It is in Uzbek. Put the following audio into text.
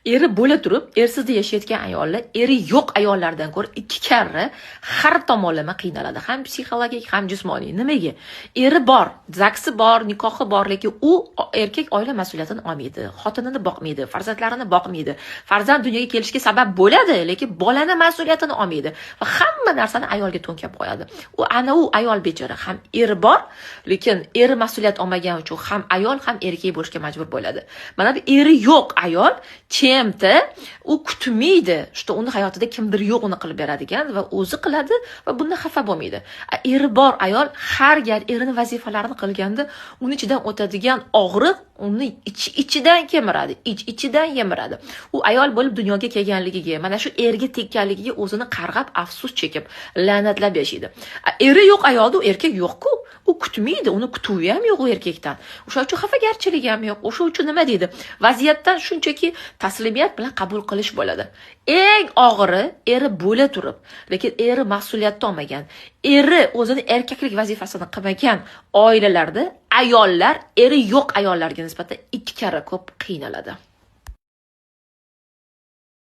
Eri bo'la turib, ersizda yashayotgan ayollar eri yo'q ayollardan ko'ra ikki karra har tomonlama qiynaladi. Ham psixologik, ham jismoniy. Nimaga? Eri bor, ZAGSi bor, nikohi bor, lekin u erkak oila mas'uliyatini olmaydi, xotinini boqmaydi, farzandlarini boqmaydi. Farzand dunyoga kelishiga sabab bo'ladi, lekin bolani mas'uliyatini olmaydi va hamma narsani ayolga to'nkab qo'yadi. U ana u ayol bechora, ham eri bor, lekin eri mas'uliyat olmagani uchun ham ayol, ham erkak bo'lishga majbur bo'ladi. Mana bu eri yo'q ayol чем-то u kutmaydi, что uni hayotida kimdir yo'q uni qilib beradigan, va o'zi qiladi va bundan xafa bo'lmaydi. Eri bor ayol har gal erini vazifalarini qilganda uni ichidan o'tadigan og'riq uni ich ichidan kemiradi, ich ichidan yemiradi. U ayol bo'lib dunyoga kelganligiga, mana shu erga tekkanligiga o'zini qarg'ab, afsus chekib, la'natlab yashaydi. Eri yo'q ayolda u erkak yo'q-ku. U kutmaydi, uni kutuvi ham yo'q u erkakdan. O'sha uchun xafagarchiligi ham yo'q. O'sha uchun nima deydi? Vaziyatdan shunchaki taslimiyat bilan qabul qilish bo'ladi. Eng og'iri eri bo'la turib, lekin eri mas'uliyatni olmagan, eri o'zini erkaklik vazifasini qilmagan oilalarda ayollar eri yo'q ayollarga nisbatan ikki karra ko'p qiynaladi.